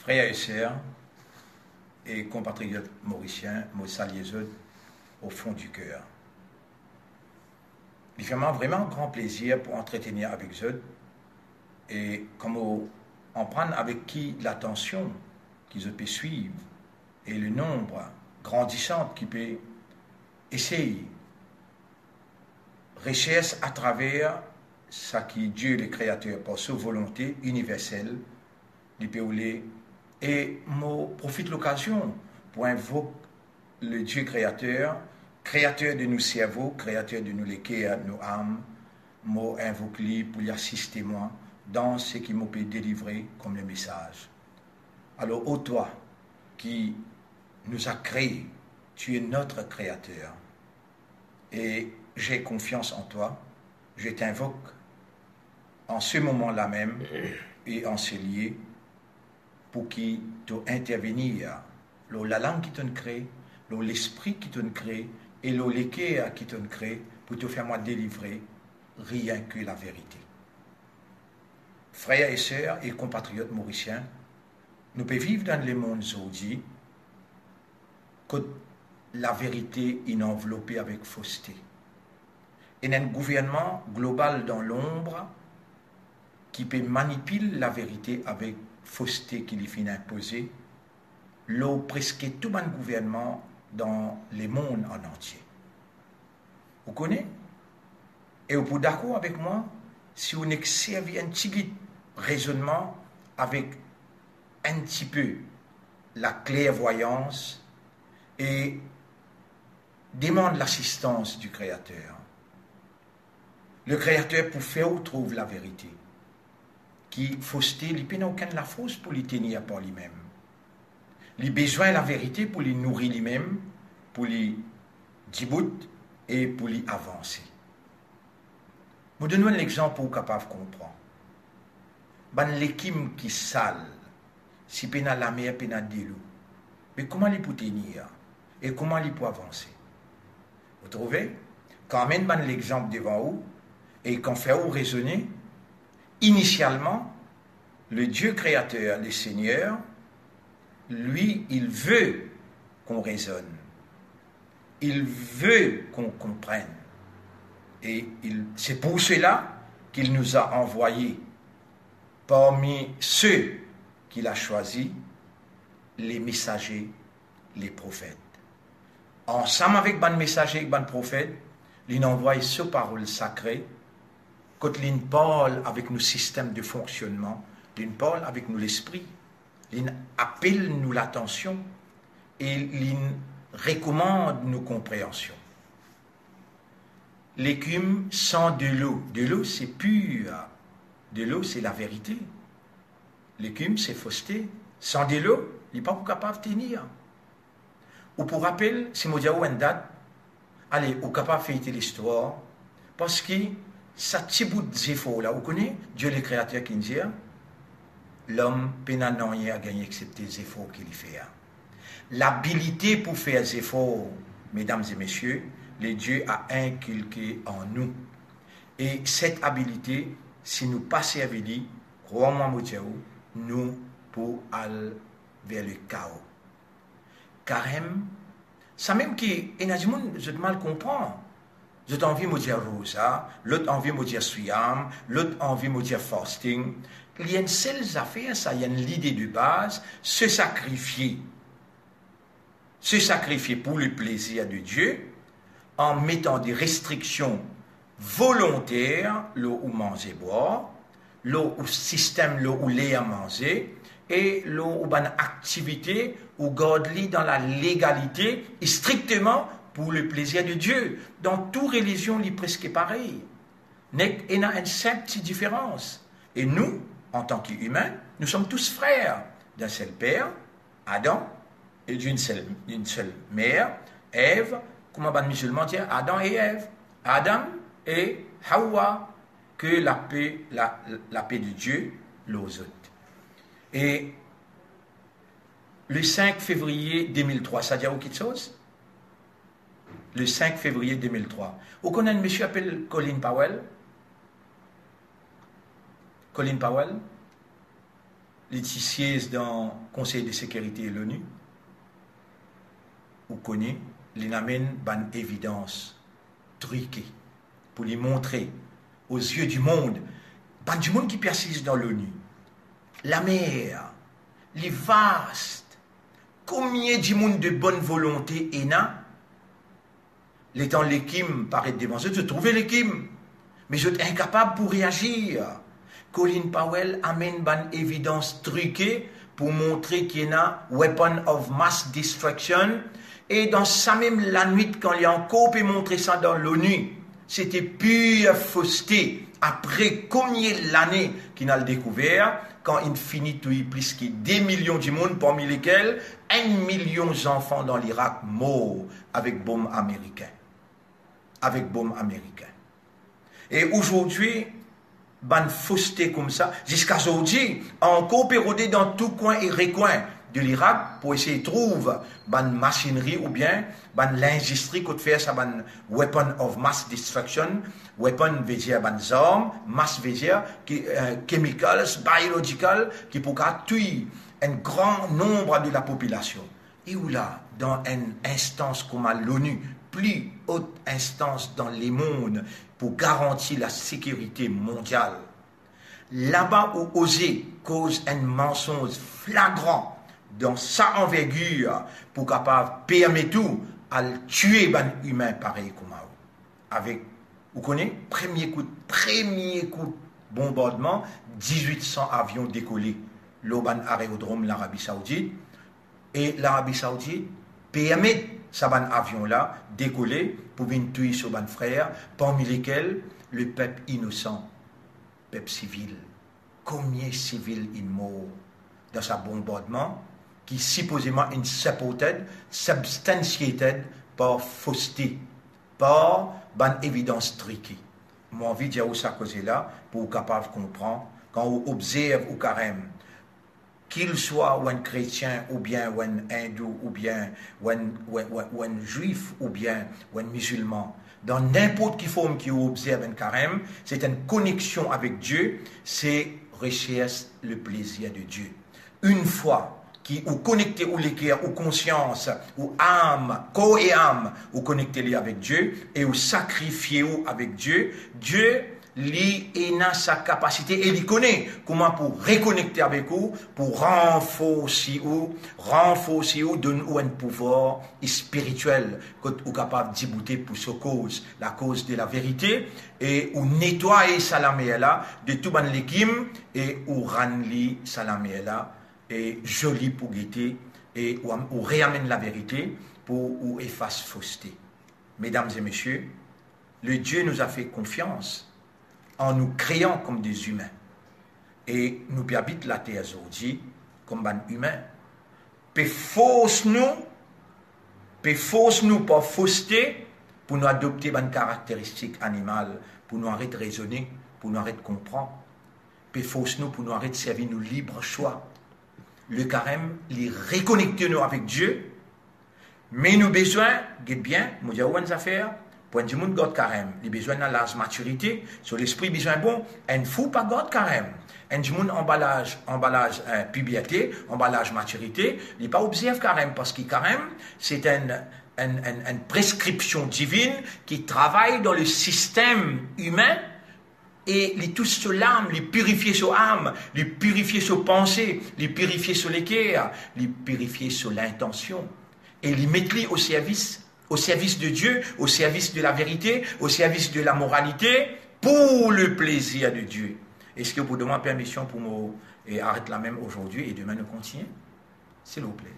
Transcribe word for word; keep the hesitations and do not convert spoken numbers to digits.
Frer e ser e konpatriot morisien, mo salie zot o fon di ker. Li fer mwa vreman gran plezir pou antretenir avek zot e kan mo aprann avek ki latansion ki zot pe swiv e le nonb grandisan ki pe esey resers atraver seki Die le Kreater, par so volonte iniversel, li pe oule, e mo profit lokazion pou invok le Die Kreater, Kreater de nou servo, Kreater de nou leker, nou am, mo invok li pou li asiste mwa dan seki mo pe delivre kom le mesaz. Alors, ô toi qui nous as créés, tu es notre Créateur. Et j'ai confiance en toi, je t'invoque en ce moment-là même et en ce lieu pour que tu intervenir lor lalang ki to'nn kre, lor lespri ki to'nn kre e lor leker ki to'nn kre pou to fer mwa delivre rien que la vérité. Frer e ser e konpatriot morisien, nou pe viv dan lemond zordi kot laverite inn anvlope avek foste. Ena enn gouvernman global dan lonb ki pe manipil laverite avek foste ki li finn inpoze lor preske tou bann gouvernman dan lemond an antie. Ou kone? E ou pou dakor avek mwa si ou nek servi enn tigit rezonnman avek enn tipe laklervwayans e demann lasistans di Kreater. Le Kreater pou fer ou trouv laverite. Ki foste, li pena okenn lafors pou li tenir par limem. Li bizin laverite pou li nouri limem, pou li dibout e pou li avanse. Mo donn ou enn lexanp pou ou kapav konpran. Bann legim ki sal, si pena lamer, pena delo, me kouma li pou tenir e kouma li pou avanse? Ou trouve? Kan amenn bann lexanp devan ou e kan fer ou rezone, inisialman, le Dieu créateur, le Seigneur, lui, il veut qu'on raisonne. Il veut qu'on comprenne. Et il, c'est pour cela qu'il nous a envoyés parmi ceux qu'il a choisis, les messagers, les prophètes. Ansam avek bann mesaze ek bann profet, li'nn anvway so parol sakre, kot li'nn parl avek nou sistem de fonksionnman, li'nn parl avek nou lespri, li'nn apel nou latansion e li'nn rekomand nou konpreansion. Legim san delo, delo se pir, delo se laverite. Legim se foste. San delo, li pa pou kapav tenir. Ou pou rapel, si mo dir ou enn dat, ale, ou kapav feyte listwar, parski sa tibout zefor la, ou kone, Dieu le Créateur ki'nn dir, lom pena nanye a gagne exsepte zefor ki li fer. Labilite pou fer zefor, medam e mesie, le Dieu a inkilke an nou. E set abilite, si nou pa servi li, krwar mwa mo dir ou, nou pou al ver le kao. Karem, samem ki ena dimoun, zot mal konpran. Zot anvi mo dir roza, lot anvi mo dir siyam, lot anvi mo dir fasting. Li enn sel zafer sa, li enn lide de baz, se sakrifie. Se sakrifie pour le plaisir de Dieu, an metan de restriksion volonter lor ou manze bwar, lor ou sistem, lor ou ler manze, e lor ou bann aktivite, ou gard li dan lalegalite e strikteman pour le plaisir de Dieu. Dan tou relizion, li preske parey. Nek ena enn sinp ti diferans. E nou, antan ki imin, nous sommes tous frères d'un seul père, Adam, et d'une seule, d'une seule mère, Ève, kouma bann mizilman dir, Adam et Ève. Adam et Hawa, que la paix, la, la paix de Dieu lor zot. E le cinq février deux mille trois, sa dir ou kiksoz? Le cinq février deux mille trois. Ou konn enn misie apel Colin Powell? Colin Powell? Li ti siez dan Konsey de Sekirite l'ONU. Ou kone, li amenn bann evidans trike pou li montre aux yeux du monde, bann dimoun ki pe asiz dan l'ONU, lamer, li vast, komie dimoun de bonn volonte ena. Letan lekim paret devan zot, zot trouve lekim, me zot inkapab pou reazir. Colin Powell amenn bann evidans trike pou montre ki ena weapon of mass destruction, e dan sa mem lanwit, kan li ankor pe montre sa dan l'ONU, sete pir foste. Apre komie lane ki inn al dekouver, kan inn fini touy plis ki de milion dimoun, parmi lekel enn milion zanfan dan Lirak mor avek bom amerikin. Avek bom amerikin. E azordi, bann foste koumsa, ziska zordi, ankor pe rode dan tou kwin e rekwin de Lirak pou esey trouv bann masinri oubien bann lindistri kot fer sa bann weapon of mass destruction. Weapon vedir bann zarm, mass vedir ki, eh, chemicals, biological, ki pou kapav touy enn gran nonb de lapopilasion. E ou la, dan enn instans kouma l'ONU, pli ot instans dan lemond pou garanti lasekirite mondial, laba ou oze koz enn mansonz flagran dan sa anvergir pou kapav permet ou al tie bann imin parey kouma ou. Avek, ou kone, premie kout, premie kout bonbardman, dizwit san avion dekole lor bann aerodrom Larabi Saoudit, e Larabi Saoudit permet sa bann avion la dekole pou vinn touy so bann frer, parmi lekel lepep inosan, pep sivil. Komie sivil inn mor dan sa bonbardman ki sipozeman inn supported, substantiated par foste, par bann evidans trike. Mo anvi dir ou sa koze la pou ou kapav konpran, kan ou obzerv ou karem, kil swa ou enn kretien, oubien ou enn indou, oubien ou enn, ou enn, ou enn, ou enn zwif, oubien ou enn mizilman, dan ninport ki form ki ou obzerv enn karem, se enn koneksion avek Die, se recherche le plaisir de Dieu. Enn fwa ki ou konekte ou leker, ou konsians, ou am, kor e am, ou konekte li avek Die e ou sakrifie ou avek Die, Die, li ena sa kapasite e li kone kouma pou rekonekte avek ou, pou ranforsi ou, ranforsi ou, donn ou enn pouvwar spiritiel, kot ou kapav diboute pou so koz, lakoz de laverite, e ou netway sa lamer la de tou bann lekim, e ou rann li, sa lamer la, e zoli pou gete, e ou am-, ou reamenn laverite pou ou efas foste. Mesdames et messieurs, le Dieu nous a fait confiance en nous créant comme des humains. E nou pe abit later zordi kom bann imin. Pe fors nou, pe fors nou par foste pou nou adopte bann karakteristik animal, pou nou aret rezone, pou nou aret konpran. Pe fors nou pou nou aret servi nou lib swa. Le karem, li rekonekte nou avek Die, me nou bizin, get bien, mo dir ou enn zafer, pou enn dimoun gard karem, li bizin ena laz matirite, so lespri bizin bon. Enn fou pa gard karem. Enn dimoun anba laz, anba laz, eh, piberte, anba laz matirite, li pa obzerv karem, parski karem, se enn, enn, enn, enn preskripsion divin ki travay dan le sistem imin, e li tous so lam, li pirifie so am, li pirifie so panse, li pirifie so leker, li pirifie so lintansion, e li met li o servis, o servis de Die, o servis de laverite, o servis de lamoralite, pour le plaisir de Dieu. Eski ou pou donn mwa permision pou mo, eh, aret la mem azordi e demin nou kontigne? Silvouple.